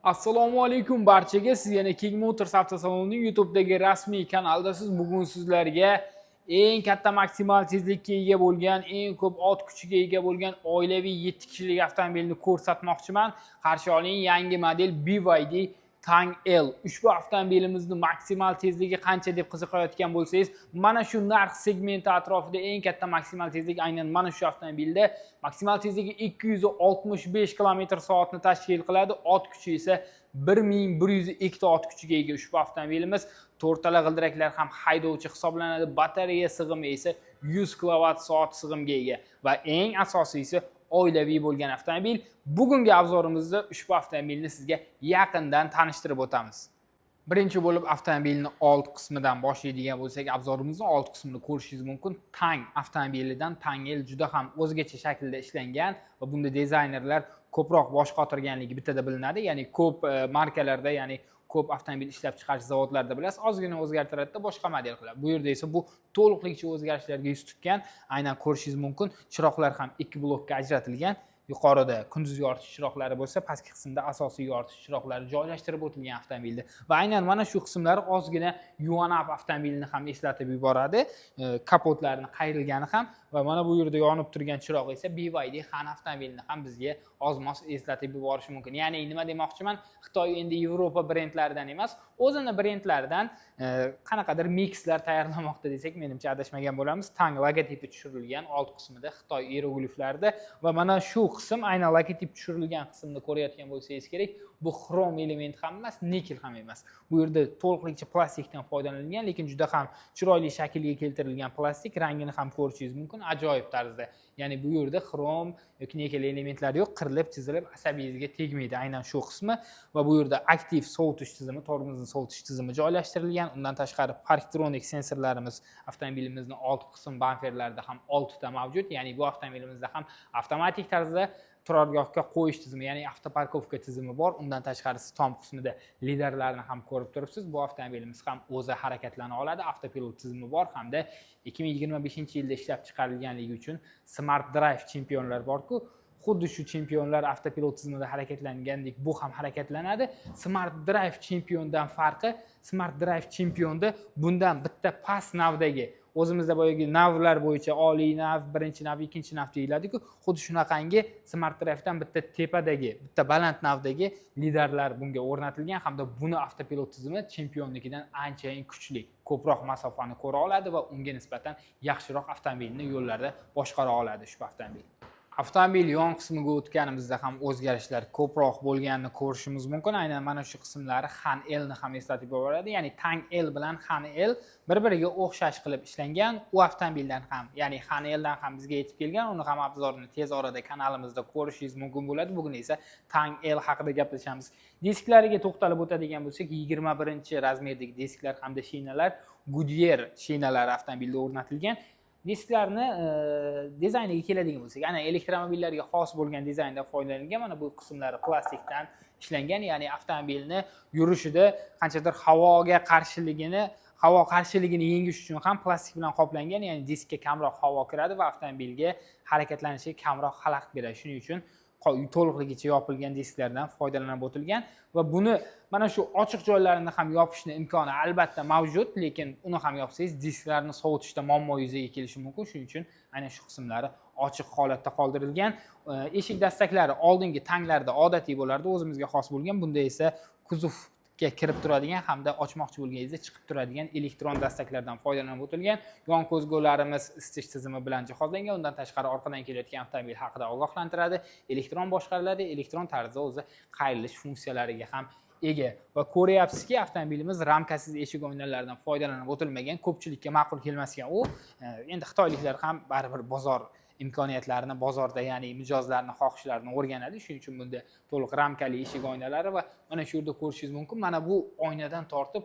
Assalomu alaykum barchaga. Siz yana King Motors avtosalonining YouTube'dagi rasmiy kanalidasiz. Bugun sizlarga eng katta maksimal tezlikka ega bo'lgan, eng ko'p ot kuchiga ega bo'lgan oilaviy 7 kishilik avtomobilni ko'rsatmoqchiman. Qarshi oling, yangi model BYD Tang L. Ushbu avtomobilimizni maksimal tezligi qancha deb qiziqayotgan bo'lsangiz, mana shu narx segmenti atrofida eng katta maksimal tezlik aynan mana shu avtomobilda. Maksimal tezligi 265 km soatni tashkil qiladi. Ot kuchi esa 1102 ta ot kuchiga ega ushbu avtomobilimiz. To'rttala g'ildiraklar ham haydovchi hisoblanadi. Batareya sig'imi esa 100 kilovat soat sig'imga ega va eng asosiysi, oilaviy bo'lgan avtomobil. Bugungi обзор imizda ushbu avtomobilni sizga yaqindan tanishtirib o'tamiz. Birinchi bo'lib avtomobilni old qismidan boshlaydigan bo'lsak, обзор imizni old qismini ko'rishingiz mumkin. Tang avtomobilidan Tang L juda ham o'zgacha shaklda ishlangan va bunda dizaynerlar ko'proq bosh qotirganligi bittada bilinadi. Ya'ni ko'p markalarda, ya'ni ko'p avtomobil ishlab chiqarish zavodlarida, bilasiz, ozgina o'zgartiradida, boshqa model qiladi. Bu yerda esa bu to'liqligicha o'zgarishlarga yuz tutgan. Aynan ko'rishingiz mumkin, chiroqlar ham ikki blokka ajratilgan. Yuqorida kunduz yoritish chiroqlari bo'lsa, pastki qismda asosiy yoritish chiroqlari joylashtirib o'tilgan avtomobilda. Va aynan mana shu qismlari ozgina Yuan Up avtomobilini ham eslatib yuboradi. Kapotlarini qayrilgani ham va mana bu yerda yonib turgan chiroq esa BYD Han avtomobilini ham bizga ozmoz eslatib yuborishi mumkin. Ya'ni nima demoqchiman? Xitoy endi Yevropa brendlaridan emas, o'zini brendlaridan qanaqadir mikslar tayyorlamoqda desak, menimcha, adashmagan bo'lamiz. Tang logotipi tushirilgan old qismida Xitoy iyerogliflarida va mana shu qism, aynan logotip tushirilgan qismni ko'rayotgan bo'lsangiz kerak, bu xrom element ham emas, nikel ham emas. Bu yerda to'liqligicha plastikdan foydalanilgan, lekin juda ham chiroyli shaklga keltirilgan plastik. Rangini ham ko'rishingiz mumkin, ajoyib tarzda. Ya'ni bu yerda xrom yoki nikel elementlari yo'q, qirilib chizilib asabingizga tegmaydi aynan shu qismi. Va bu yerda aktiv sovutish tizimi, tormozni sovutish tizimi joylashtirilgan. Undan tashqari, parktronik sensorlarimiz avtomobilimizni old qism bamperlarida ham oltita mavjud. Ya'ni bu avtomobilimizda ham avtomatik tarzda turargohga qo'yish tizimi, ya'ni автопарковка tizimi bor. Undan tashqarisi, tom qismida lidarlarni ham ko'rib turibsiz. Bu avtomobilimiz ham o'zi harakatlana oladi, avtopilot tizimi bor hamda 2025 yilda ishlab chiqarilganligi uchun Smart Drive chempionlar borku, xuddi shu chempionlar avtopilot tizimida harakatlangandek bu ham harakatlanadi. Smart Drive chempiondan farqi, Smart Drive chempionda bundan bitta past navdagi, o'zimizda boyagi navlar bo'yicha oliy nav, birinchi nav, ikkinchi nav deyiladiku, xuddi shunaqangi Smart Drivedan bitta tepadagi, bitta baland navdagi lidarlar bunga o'rnatilgan hamda buni avtopilot tizimi chempionnikidan anchayin kuchli, ko'proq masofani ko'ra oladi va unga nisbatan yaxshiroq avtomobilni yo'llarda boshqara oladi ushbu avtomobil. Avtomobil yon qismiga o'tganimizda ham o'zgarishlar ko'proq bo'lganini ko'rishimiz mumkin. Aynan mana shu qismlari Han Lni ham eslatib yuboradi. Ya'ni Tang L bilan Han L bir biriga o'xshash qilib ishlangan. U avtomobildan ham, ya'ni Han Ldan ham bizga yetib kelgan, uni ham обзор ini tez orada kanalimizda ko'rishingiz mumkin bo'ladi. Bugun esa Tang L haqida gaplashamiz. Disklariga to'xtalib o'tadigan bo'lsak, 21 размер dagi disklar hamda shinalar, Goodyear shinalari avtomobilda o'rnatilgan. Disklarni dizayniga keladigan bo'lsak, ana elektromobillarga xos bo'lgan dizaynda foydalanilgan. Mana bu qismlari plastikdan ishlangan, ya'ni avtomobilni yurishida qanchadir havoga qarshiligini, havo qarshiligini yengish uchun ham plastik bilan qoplangan. Ya'ni diskka kamroq havo kiradi va avtomobilga harakatlanishiga kamroq xalaqit beradi. Shuning uchun to'liqligicha yopilgan disklardan foydalanib o'tilgan va buni mana shu ochiq joylarini ham yopishni imkoni albatta mavjud, lekin uni ham yopsangiz, disklarni sovutishda muammo yuzaga kelishi mumkin. Shuning uchun aynan shu qismlari ochiq holatda qoldirilgan. Eshik dastaklari oldingi Tanglarda odatiy bo'lardi, o'zimizga xos bo'lgan. Bunda esa kuzovga kirib turadigan hamda ochmoqchi bo'lganingizda chiqib turadigan elektron dastaklardan foydalanib o'tilgan. Yon ko'zgularimiz isitish tizimi bilan jihozlangan. Undan tashqari, orqadan kelayotgan avtomobil haqida ogohlantiradi, elektron boshqariladi, elektron tarzda o'zi qayrilish funksiyalariga ham ega. Va ko'ryapsizki, avtomobilimiz ramkasiz eshik oynalaridan foydalanib o'tilmagan. Ko'pchilikka ma'qul kelmas ekan u. Endi xitoyliklar ham baribir bozor imkoniyatlarini, bozorda, ya'ni mijozlarni xohishlarini o'rganadi. Shuning uchun bunda to'liq ramkali eshik oynalari va mana shu yerda ko'rishingiz mumkin, mana bu oynadan tortib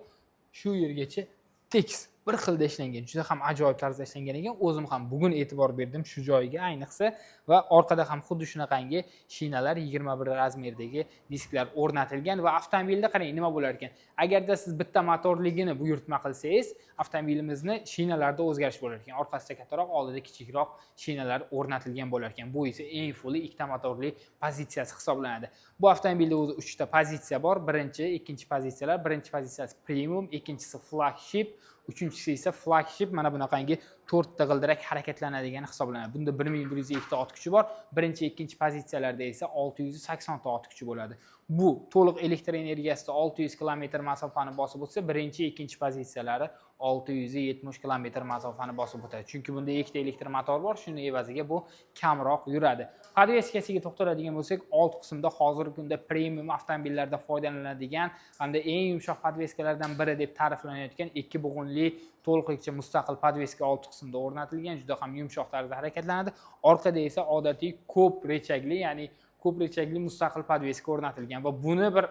shu yergacha tekis, Bir xilda ishlangan, juda ham ajoyib tarzda ishlangan ekan. O'zim ham bugun e'tibor berdim shu joyiga ayniqsa. Va orqada ham xuddi shunaqangi shinalar, 21 razmerdagi disklar o'rnatilgan. Va avtomobilda qarang, nima bo'lar ekan: agarda siz bitta motorligini buyurtma qilsangiz, avtomobilimizni shinalarda o'zgarish bo'lar ekan. Orqasida kattaroq, oldida kichikroq shinalar o'rnatilgan bo'lar ekan. Bu esa eng fully ikkita motorli pozitsiyasi hisoblanadi. Bu avtomobilda o'zi uchta pozitsiya bor: birinchi, ikkinchi pozitsiyalar. Birinchi pozitsiyasi premium, ikkinchisi flagship, uchinchisi esa flagship mana bunaqangi to'rtta g'ildirak harakatlanadigan hisoblanadi. Bunda 1102 ta ot kuchi bor. Birinchi, ikkinchi pozitsiyalarda esa 680 ta ot kuchi bo'ladi. Bu to'liq elektr energiyasida 600 kilometr masofani bosib o'tsa, birinchi, ikkinchi pozitsiyalari 670 kilometr masofani bosib o'tadi, chunki bunda ikkita elektr motor bor. Shuni evaziga bu kamroq yuradi. Подвеска siga to'xtaladigan bo'lsak, old qismda hozirgi kunda premium avtomobillarda foydalaniladigan hamda eng yumshoq подвеска lardan biri deb ta'riflanayotgan ikki bo'g'inli, to'liqligicha mustaqil подвеска old qismda o'rnatilgan, juda ham yumshoq tarzda harakatlanadi. Orqada esa odatiy ko'p rechagli, ya'ni ko'p rechagli mustaqil подвеска o'rnatilgan. Va buni bir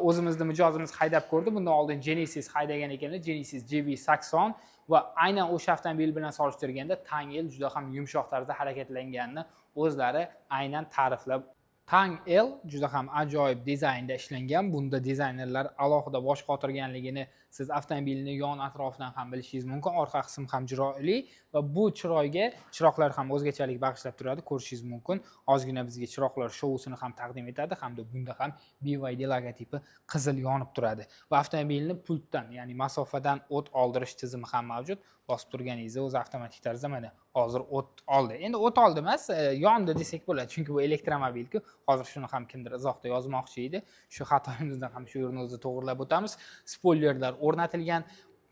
o'zimizni mijozimiz haydab ko'rdi. Bundan oldin Genesis haydagan ekanlar, Genesis GV80, va aynan o'sha avtomobil bilan solishtirganda Tang L juda ham yumshoq tarzda harakatlanganini o'zlari aynan ta'riflab. Tang L juda ham ajoyib dizaynda ishlangan. Bunda dizaynerlar alohida bosh qotirganligini siz avtomobilni yon atrofidan ham bilishingiz mumkin. Orqa qismi ham chiroyli va bu chiroyga chiroqlar ham o'zgachalik bag'ishlab turadi, ko'rishingiz mumkin. Ozgina bizga chiroqlar shousini ham taqdim etadi hamda bunda ham BYD logotipi qizil yonib turadi. Va avtomobilni pultdan, ya'ni masofadan o't oldirish tizimi ham mavjud. Bosib turganingizda o'zi avtomatik tarzda mana hozir o't oldi. Endi o't oldi emas, yondi desak bo'ladi, chunki bu elektromobilku. Hozir shuni ham kimdir izohda yozmoqchi edi. Shu xatoyimizni ham shu yerni o'zida to'g'irlab o'tamiz. Spoilerlar o'rnatilgan,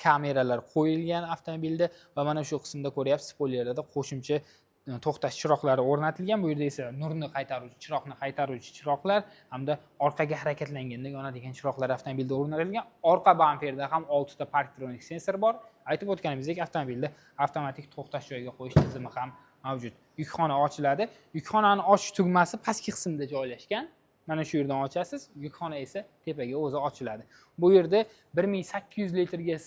kameralar qo'yilgan avtomobilda va mana shu qismda ko'ryapsiz, spoilerlarda qo'shimcha to'xtash chiroqlari o'rnatilgan. Bu yerda esa nurni qaytaruvchi, chiroqni qaytaruvchi chiroqlar hamda orqaga harakatlanganda yonadigan chiroqlar avtomobilda o'rnatilgan. Orqa bamperda ham oltita parktronik sensor bor. Aytib o'tganimizdek, avtomobilda avtomatik to'xtash joyiga qo'yish tizimi ham mavjud. Yukxona ochiladi. Yukxonani ochish tugmasi pastki qismda joylashgan. Mana shu yerdan ochasiz, yukxona esa tepaga o'zi ochiladi. Bu yerda 1800 litrga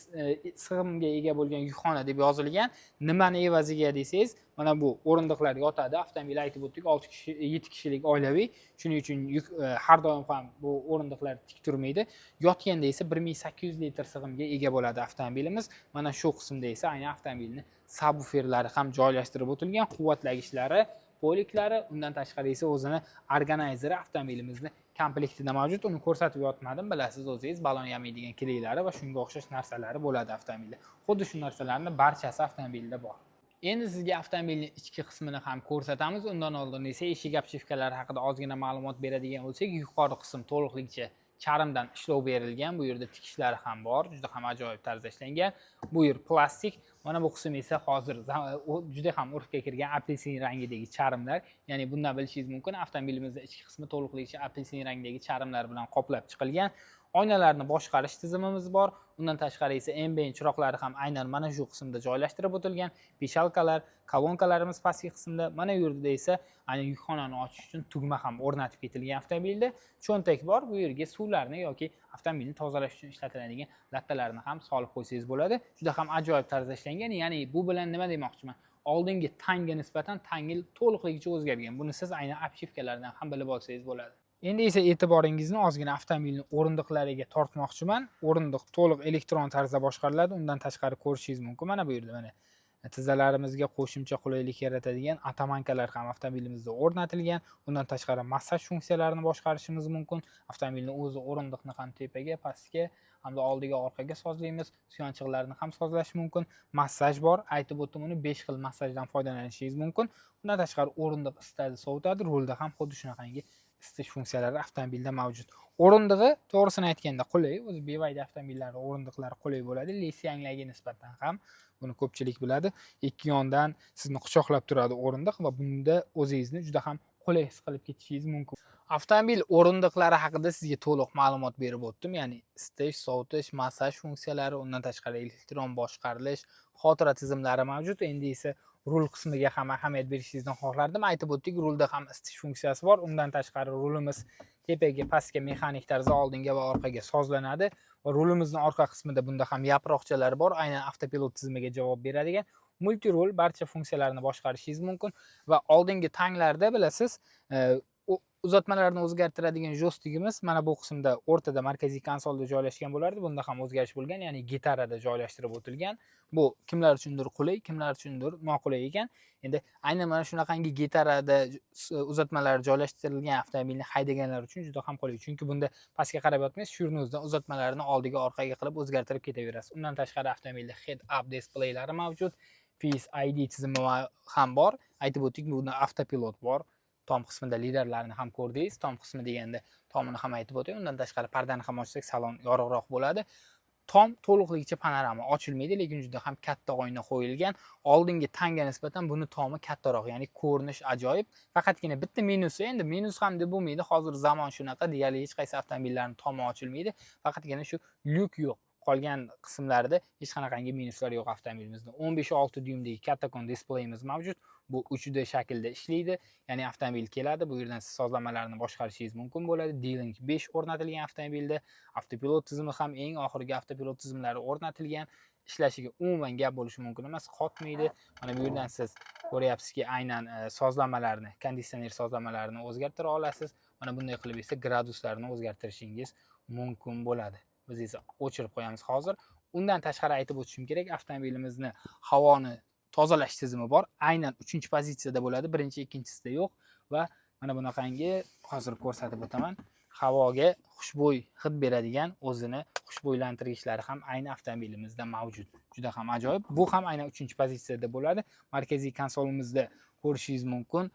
sig'imga ega bo'lgan yukxona deb yozilgan. Nimani evaziga desangiz, mana bu o'rindiqlar yotadi. Avtomobil, aytib o'tdik, olti kishi, yetti kishilik oilaviy, shuning uchun yuk har doim ham bu o'rindiqlar tik turmaydi. Yotganda esa 1800 litr sig'imga ega bo'ladi avtomobilimiz. Mana shu qismda esa aynan avtomobilni sabvuferlari ham joylashtirib o'tilgan, quvvatlagichlari, poliklari. Undan tashqari esa o'zini organayzeri avtomobilimizni komplektida mavjud. Uni ko'rsatib yotmadim, bilasiz o'zingiz, balon yamaydigan kleylari va shunga o'xshash narsalari bo'ladi avtomobilda. Xuddi shu narsalarni barchasi avtomobilda bor. Endi sizga avtomobilni ichki qismini ham ko'rsatamiz. Undan oldin esa eshik обшивка lari haqida ozgina ma'lumot beradigan bo'lsak, yuqori qism to'liqligicha charmdan ishlov berilgan. Bu yerda tikishlari ham bor, juda ham ajoyib tarzda ishlangan. Bu yer plastik. Mana bu qism esa hozir juda ham urfga kirgan apelsin rangidagi charmlar. Ya'ni bundan bilishingiz mumkin, avtomobilimizni ichki qismi to'liqligicha apelsin rangidagi charmlar bilan qoplab chiqilgan. Oynalarni boshqarish tizimimiz bor. Undan tashqari esa ambient chiroqlari ham aynan mana shu qismda joylashtirib o'tilgan. Пищалка lar, kolonkalarimiz pastki qismda. Mana bu yerda esa aynan yukxonani ochish uchun tugma ham o'rnatib ketilgan. Avtomobilda cho'ntak bor. Bu yerga suvlarni yoki avtomobilni tozalash uchun ishlatiladigan lattalarni ham solib qo'ysangiz bo'ladi. Juda ham ajoyib tarzda ishlangan. Ya'ni bu bilan nima demoqchiman? Oldingi Tangga nisbatan Tang L to'liqligicha o'zgargan. Buni siz aynan обшивка lardan ham bilib olsangiz bo'ladi. Endi esa e'tiboringizni ozgina avtomobilni o'rindiqlariga tortmoqchiman. O'rindiq to'liq elektron tarzda boshqariladi. Undan tashqari ko'rishingiz mumkin, mana bu yerda mana tizzalarimizga qo'shimcha qulaylik yaratadigan оттоманка lar ham avtomobilimizda o'rnatilgan. Undan tashqari massaj funksiyalarini boshqarishimiz mumkin. Avtomobilni o'zi o'rindiqni ham tepaga, pastga hamda oldiga, orqaga sozlaymiz. Suyanchiqlarni ham sozlash mumkin. Massaj bor, aytib o'tdim uni, 5 xil massajdan foydalanishingiz mumkin. Undan tashqari o'rindiq isitadi, sovutadi. Rulda ham xuddi shunaqangi isitish funksiyalari avtomobilda mavjud. O'rindig'i, to'g'risini aytganda, qulay. O'zi BYD avtomobillari o'rindiqlari qulay bo'ladi Li Xianglarga nisbatan ham, buni ko'pchilik biladi. Ikki yondan sizni quchoqlab turadi o'rindiq va bunda o'zingizni juda ham qulay his qilib ketishingiz mumkin. Avtomobil o'rindiqlari haqida sizga to'liq ma'lumot berib o'tdim, ya'ni isitish, sovutish, massaj funksiyalari, undan tashqari elektron boshqarilish, xotira tizimlari mavjud. Endi esa rul qismiga ham ahamiyat berishingizni xohlardim. Aytib o'tdik, rulda ham isitish funksiyasi bor. Undan tashqari rulimiz Tepaga, pastga mexanik tarzda, oldinga va orqaga sozlanadi va rulimizni orqa qismida bunda ham yaproqchalar bor, aynan avtopilot tizimiga javob beradigan multirul, barcha funksiyalarni boshqarishingiz mumkin. Va oldingi Tanglarda, bilasiz, uzatmalarni o'zgartiradigan jostigimiz mana bu qismda, o'rtada, markaziy konsolda joylashgan bo'lardi. Bunda ham o'zgarish bo'lgan, ya'ni gitarada joylashtirib o'tilgan. Bu kimlar uchundir qulay, kimlar uchundir noqulay ekan. Endi aynan mana shunaqangi gitarada uzatmalar joylashtirilgan avtomobilni haydaganlar uchun juda ham qulay, chunki bunda pastga qarab yotmaysiz, shu yerni o'zidan uzatmalarni oldiga, orqaga qilib o'zgartirib ketaverasiz. Undan tashqari, avtomobilda head up displaylari mavjud, Face ID tizimi ham bor. Aytib o'tdik, bunda avtopilot bor. Tom qismida lidarlarni ham ko'rdingiz. Tom qismi deganda tomini ham aytib o'tay. Undan tashqari, pardani ham ochsak, salon yorug'roq bo'ladi. Tom to'liqligicha panorama ochilmaydi, lekin juda ham katta oyna qo'yilgan. Oldingi Tangga nisbatan buni tomi kattaroq, ya'ni ko'rinish ajoyib. Faqatgina bitta minusi, endi minus ham deb bo'lmaydi, hozir zamon shunaqa, deyarli hech qaysi avtomobillarni tomi ochilmaydi, faqatgina shu lyuk yo'q. Qolgan qismlarida hech qanaqangi minuslar yo'q avtomobilimizda. 15,6 dyuymdagi kattakon displeyimiz mavjud. Bu 3D shaklda ishlaydi, ya'ni avtomobil keladi, bu yerdan siz sozlamalarni boshqarishingiz mumkin bo'ladi. D-Link 5 o'rnatilgan avtomobilda, avtopilot tizimi ham eng oxirgi avtopilot tizimlari o'rnatilgan. Ishlashiga umuman gap bo'lishi mumkin emas, qotmaydi. Mana bu yerdan siz ko'ryapsizki, aynan sozlamalarni, konditsioner sozlamalarini o'zgartira olasiz. Mana bunday qilib esa graduslarni o'zgartirishingiz mumkin bo'ladi. Biz esa o'chirib qo'yamiz hozir. Undan tashqari, aytib o'tishim kerak, avtomobilimizni havoni tozalash tizimi bor, aynan uchinchi pozitsiyada bo'ladi, birinchi, ikkinchisida yo'q. Va mana bunaqangi, hozir ko'rsatib o'taman, havoga xushbo'y hid beradigan o'zini xushbo'ylantirgichlari ham ayni avtomobilimizda mavjud. Juda ham ajoyib. Bu ham aynan uchinchi pozitsiyada bo'ladi. Markaziy konsolimizda ko'rishingiz mumkin,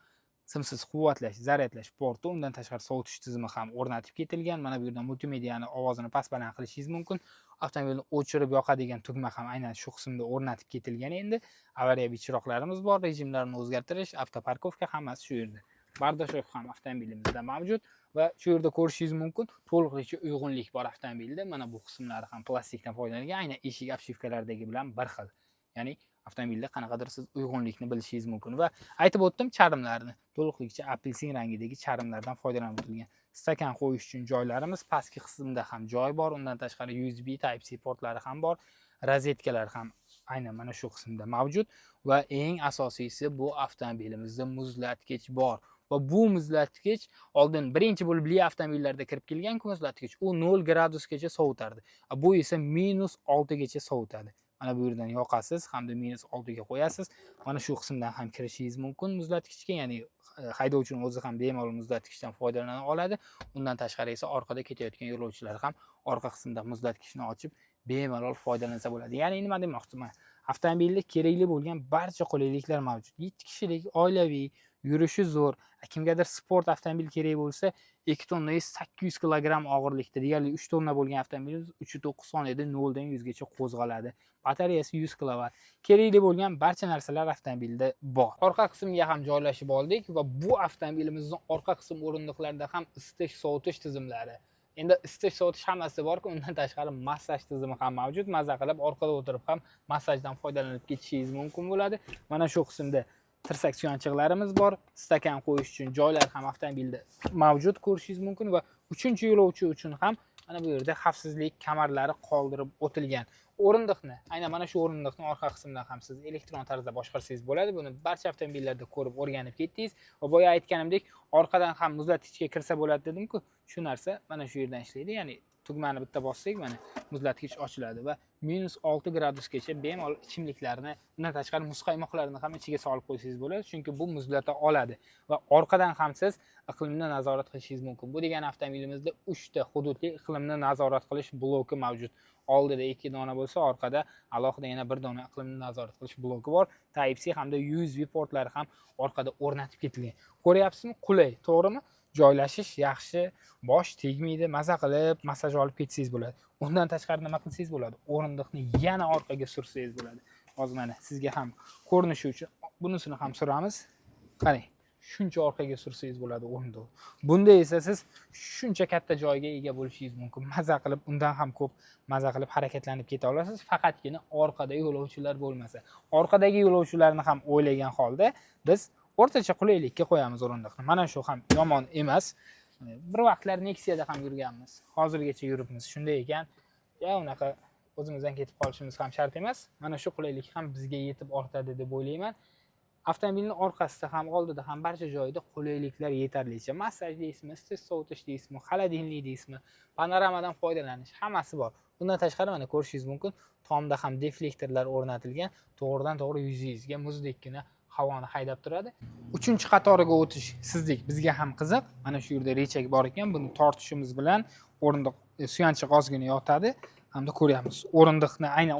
simsiz quvvatlash, zaryadlash porti, undan tashqari sovutish tizimi ham o'rnatib ketilgan. Mana bu yerdan multimediani ovozini past baland qilishingiz mumkin. Avtomobilni o'chirib yoqadigan tugma ham aynan shu qismda o'rnatib ketilgan. Endi avariyaviy chiroqlarimiz bor, rejimlarni o'zgartirish, автопарковка, hammasi shu yerda. Бардачок ham avtomobilimizda mavjud va shu yerda ko'rishingiz mumkin, to'liqligicha uyg'unlik bor avtomobilda. Mana bu qismlari ham plastikdan foydalanilgan, aynan eshik обшивка laridagi bilan bir xil, ya'ni avtomobilda qanaqadir siz uyg'unlikni bilishingiz mumkin. Va aytib o'tdim charmlarni, to'liqligicha apelsin rangidagi charmlardan foydalanib o'tilgan. Stakan qo'yish uchun joylarimiz, pastki qismida ham joy bor. Undan tashqari, USB Type C portlari ham bor, rozetkalar ham aynan mana shu qismda mavjud. Va eng asosiysi, bu avtomobilimizda muzlatgich bor va bu muzlatgich oldin birinchi bo'lib Li avtomobillarida kirib kelgan muzlatgich, u 0 gradusgacha sovutardi. Bu esa -6 gacha sovutadi. Mana bu yerdan yoqasiz hamda -6 ga qo'yasiz. Mana shu qismdan ham kirishingiz mumkin muzlatgichga, ya'ni haydovchini o'zi ham bemalol muzlatgichdan foydalana oladi. Undan tashqari esa orqada ketayotgan yo'lovchilar ham orqa qismda muzlatgichni ochib, bemalol foydalansa bo'ladi. Ya'ni nima demoqchiman, avtomobilda kerakli bo'lgan barcha qulayliklar mavjud. 7 kishilik oilaviy, yurishi zo'r. Kimgadir sport avtomobil kerak bo'lsa, 2 tonna 800 kilogramm og'irlikda, deyarli 3 tonna bo'lgan avtomobilimiz 3,9 soniyada 0 dan 100 gacha qo'zg'aladi. Batareyasi 100 kilovat. Kerakli bo'lgan barcha narsalar avtomobilda bor. Orqa qismga ham joylashib oldik va bu avtomobilimizni orqa qism o'rindiqlarida ham isitish, sovutish tizimlari, endi isitish, sovutish hammasi borku, undan tashqari massaj tizimi ham mavjud. Maza qilib orqada o'tirib ham massajdan foydalanib ketishingiz mumkin bo'ladi. Mana shu qismda tirsak suyanchiqlarimiz bor, stakan qo'yish uchun joylar ham avtomobilda mavjud, ko'rishingiz mumkin. Va uchinchi yo'lovchi uchun ham mana bu yerda xavfsizlik kamarlari qoldirib o'tilgan. O'rindiqni, aynan mana shu o'rindiqni orqa qismidan ham siz elektron tarzda boshqarsangiz bo'ladi. Buni barcha avtomobillarda ko'rib, o'rganib ketdingiz. Va boya aytganimdek, orqadan ham muzlatgichga kirsa bo'ladi dedimku, shu narsa mana shu yerdan ishlaydi, ya'ni tugmani bitta bossak, mana muzlatgich ochiladi va -6 gradusgacha bemalol ichimliklarni, undan tashqari muzqaymoqlarni ham ichiga solib qo'ysangiz bo'ladi, chunki bu muzlata oladi. Va orqadan ham siz iqlimni nazorat qilishingiz mumkin. Bu degani avtomobilimizda uchta hududli iqlimni nazorat qilish bloki mavjud. Oldida ikki dona bo'lsa, orqada alohida yana bir dona iqlimni nazorat qilish bloki bor. Type C hamda USB portlari ham orqada o'rnatib ketilgan. Ko'ryapsizmi, qulay, to'g'rimi? Joylashish yaxshi, bosh tegmaydi, maza qilib massaj olib ketsangiz bo'ladi. Undan tashqari nima qilsangiz bo'ladi? O'rindiqni yana orqaga sursangiz bo'ladi. Hozir mana sizga ham ko'rinishi uchun bunisini ham suramiz. Qarang, shuncha orqaga sursangiz bo'ladi o'rindiqni. Bunda esa siz shuncha katta joyga ega bo'lishingiz mumkin. Maza qilib, undan ham ko'p maza qilib harakatlanib keta olasiz, faqatgina orqada yo'lovchilar bo'lmasa. Orqadagi yo'lovchilarni ham o'ylagan holda biz o'rtacha qulaylikka qo'yamiz o'rindiqni. Mana shu ham yomon emas. Bir vaqtlar Nexia'da ham yurganmiz, hozirgacha yuribmiz. Shunday ekan, ya unaqa o'zimizdan ketib qolishimiz ham shart emas. Mana shu qulaylik ham bizga yetib ortadi deb o'ylayman. Avtomobilni orqasida ham, oldida ham barcha joyida qulayliklar yetarlicha. Massaj deysizmi, isitish, sovutish deysizmi, холодильник deysizmi, panoramadan foydalanish, hammasi bor. Bundan tashqari, mana ko'rishingiz mumkin, tomda ham deflektorlar o'rnatilgan, to'g'ridan to'g'ri yuzingizga muzdekkina havoni haydab turadi. Uchinchi qatoriga o'tish sizdik bizga ham qiziq. Mana shu yerda рычаг bor ekan, buni tortishimiz bilan o'rindiq suyanchiq ozgina yotadi hamda ko'ryapmiz, o'rindiqni, aynan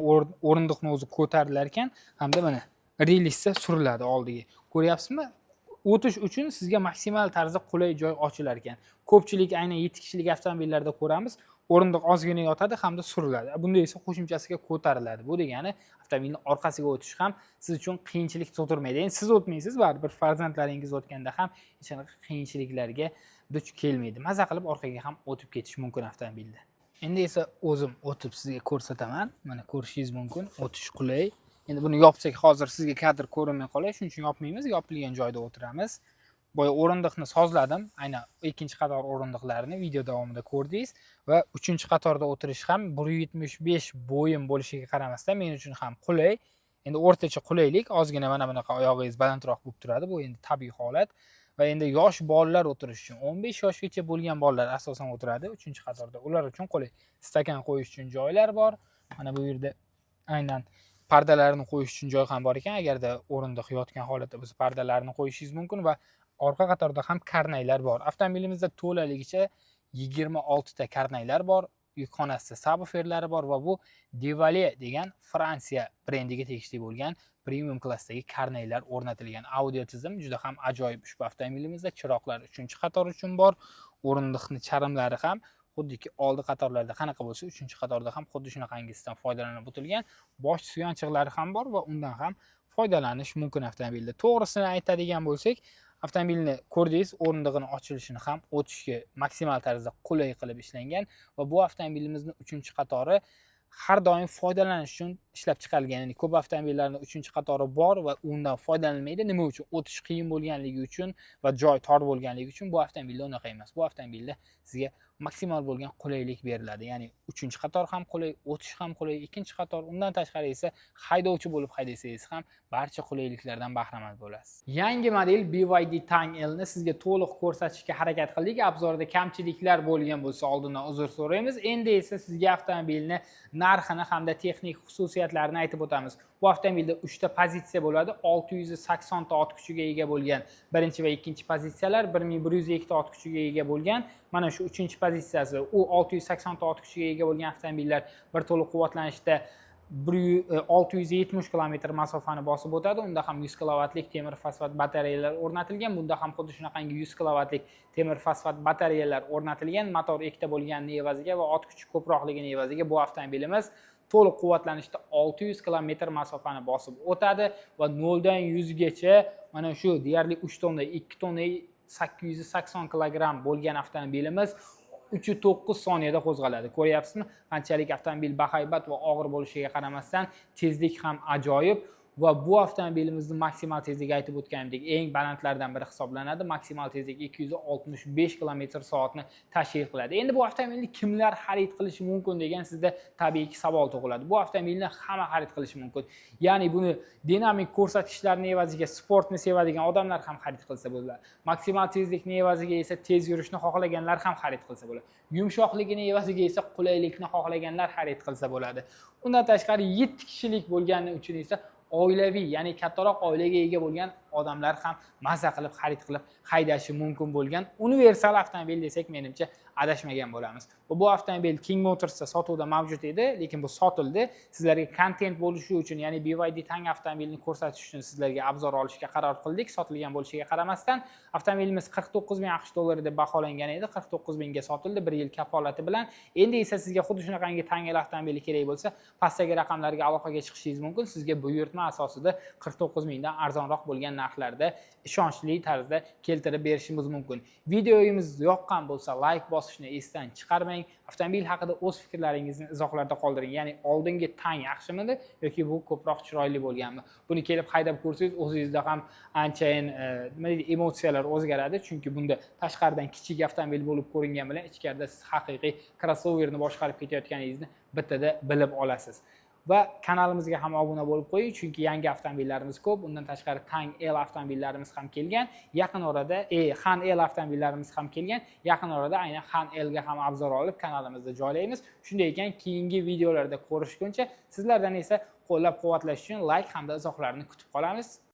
o'rindiqni o'zi ko'tarilar ekan hamda mana relsda suriladi oldiga. Ko'ryapsizmi, o'tish uchun sizga maksimal tarzda qulay joy ochilar ekan. Ko'pchilik aynan 7 kishilik avtomobillarda ko'ramiz, o'rindiq ozgina yotadi hamda suriladi. Bunda esa qo'shimchasiga ko'tariladi. Bu degani avtomobilni orqasiga o'tish ham siz uchun qiyinchilik tug'dirmaydi. Endi siz o'tmaysiz, baribir farzandlaringiz o'tganda ham hech qanaqa qiyinchiliklarga duch kelmaydi. Maza qilib orqaga ham o'tib ketish mumkin avtomobilda. Endi esa o'zim o'tib sizga ko'rsataman. Mana ko'rishingiz mumkin, o'tish qulay. Endi buni yopsak, hozir sizga kadr ko'rinmay qoladi, shuning uchun yopmaymiz, yopilgan joyda o'tiramiz. Boya o'rindiqni sozladim, aynan ikkinchi qator o'rindiqlarini video davomida ko'rdingiz. Va uchinchi qatorda o'tirish ham 1,75 bo'yim bo'lishiga qaramasdan men uchun ham qulay. Endi o'rtacha qulaylik, ozgina mana bunaqa oyog'ingiz balandroq bo'lib turadi, bu endi tabiiy holat. Va endi yosh bolalar o'tirish uchun, 15 yoshgacha bo'lgan bolalar asosan o'tiradi uchinchi qatorda, ular uchun qulay. Stakan qo'yish uchun joylar bor. Mana bu yerda aynan pardalarni qo'yish uchun joy ham bor ekan. Agarda o'rindiq yotgan holatda bo'lsa, pardalarni qo'yishingiz mumkin. Va orqa qatorda ham karnaylar bor. Avtomobilimizda to'laligicha 26 ta karnaylar bor, yukxonasida sabvuferlari bor va bu Devialet degan Fransiya brendiga tegishli bo'lgan premium klassdagi karnaylar o'rnatilgan. Audio tizim juda ham ajoyib ushbu avtomobilimizda. Chiroqlar uchinchi qator uchun bor. O'rindiqni charmlari ham xuddiki oldi qatorlarda qanaqa bo'lsa, uchinchi qatorda ham xuddi shunaqangisidan foydalanib o'tilgan. Bosh suyanchiqlari ham bor va undan ham foydalanish mumkin avtomobilda. To'g'risini aytadigan bo'lsak, avtomobilni ko'rdingiz, o'rindig'ini ochilishini ham o'tishga maksimal tarzda qulay qilib ishlangan. Va bu avtomobilimizni uchinchi qatori har doim foydalanish uchun ishlab chiqarilgan. Ya'ni ko'p avtomobillarni uchinchi qatori bor va undan foydalanilmaydi. Nima uchun? O'tish qiyin bo'lganligi uchun va joy tor bo'lganligi uchun. Bu avtomobilda unaqa emas. Bu avtomobilda sizga maksimal bo'lgan qulaylik beriladi, ya'ni uchinchi qator ham qulay, o'tish ham qulay, ikkinchi qator. Undan tashqari esa haydovchi bo'lib haydasangiz ham barcha qulayliklardan bahramand bo'lasiz. Yangi model BYD Tang L ni sizga to'liq ko'rsatishga harakat qildik. Обзор da kamchiliklar bo'lgan bo'lsa, oldindan uzr so'raymiz. Endi esa sizga avtomobilni narxini hamda texnik xususiyatlarini aytib o'tamiz. Bu avtomobilda uchta pozitsiya bo'ladi: 680 ta ot kuchiga ega bo'lgan birinchi va ikkinchi pozitsiyalar, 1102 ta ot kuchiga ega bo'lgan mana shu uchinchi pozitsiyasi. U 680 ta ot kuchiga ega bo'lgan avtomobillar bir to'liq quvvatlanishda 670 kilometr masofani bosib o'tadi. Unda ham 100 kilovatlik temir fosfat batareyalar o'rnatilgan, bunda ham xuddi shunaqangi 100 kilovatlik temir fosfat batareyalar o'rnatilgan. Motor ikkita bo'lganini evaziga va ot kuchi ko'proqligini evaziga bu avtomobilimiz to'liq quvvatlanishda 600 kilometr masofani bosib o'tadi va 0 dan 100 gacha mana shu deyarli 3 tonna, 2 tonna 880 kilogramm bo'lgan avtomobilimiz 3,9 soniyada qo'zg'aladi. Ko'ryapsizmi, qanchalik avtomobil bahaybat va og'ir bo'lishiga qaramasdan tezlik ham ajoyib. Va bu avtomobilimizni maksimal tezligi, aytib o'tganimdek, eng balandlardan biri hisoblanadi. Maksimal tezlik 265 kilometr soatni tashkil qiladi. Endi bu avtomobilni kimlar xarid qilishi mumkin degan sizda tabiiyki savol tug'iladi. Bu avtomobilni hamma xarid qilishi mumkin, ya'ni buni dinamik ko'rsatkichlarni evaziga sportni sevadigan odamlar ham xarid qilsa bo'ladi, maksimal tezlikni evaziga esa tez yurishni xohlaganlar ham xarid qilsa bo'ladi, yumshoqligini evaziga esa qulaylikni xohlaganlar xarid qilsa bo'ladi. Undan tashqari, 7 kishilik bo'lgani uchun esa oilaviy, ya'ni kattaroq oilaga ega bo'lgan odamlar ham maza qilib xarid qilib haydashi mumkin bo'lgan universal avtomobil desak, menimcha, adashmagan bo'lamiz. Va bu avtomobil King Motorsda sotuvda mavjud edi, lekin bu sotildi. Sizlarga kontent bo'lishi uchun, ya'ni BYD Tang avtomobilini ko'rsatish uchun sizlarga обзор olishga qaror qildik. Sotilgan bo'lishiga qaramasdan, avtomobilimiz 49 ming AQSh dollari deb baholangan edi, 49 mingga sotildi 1 yil kafolati bilan. Endi esa sizga xuddi shunaqangi Tang L avtomobili kerak bo'lsa, pastdagi raqamlarga aloqaga chiqishingiz mumkin. Sizga buyurtma asosida 49 mingdan arzonroq bo'lgan. narxlarda ishonchli tarzda keltirib berishimiz mumkin. Videomiz yoqqan bo'lsa, layk bosishni esdan chiqarmang. Avtomobil haqida o'z fikrlaringizni izohlarda qoldiring, ya'ni oldingi Tang yaxshimidi yoki bu ko'proq chiroyli bo'lganmi? Buni kelib haydab ko'rsangiz, o'zingizda ham anchayin nima deydi, emotsiyalar o'zgaradi, chunki bunda tashqaridan kichik avtomobil bo'lib ko'ringan bilan ichkarida siz haqiqiy krossoverni boshqarib ketayotganingizni bittada bilib olasiz. Va kanalimizga ham obuna bo'lib qo'ying, chunki yangi avtomobillarimiz ko'p. Undan tashqari, Tang L avtomobillarimiz ham kelgan yaqin orada, Han L avtomobillarimiz ham kelgan yaqin orada. Aynan Han Lga ham обзор olib, kanalimizda joylaymiz. Shunday ekan, keyingi videolarda ko'rishguncha sizlardan esa qo'llab quvvatlash uchun layk hamda izohlarni kutib qolamiz.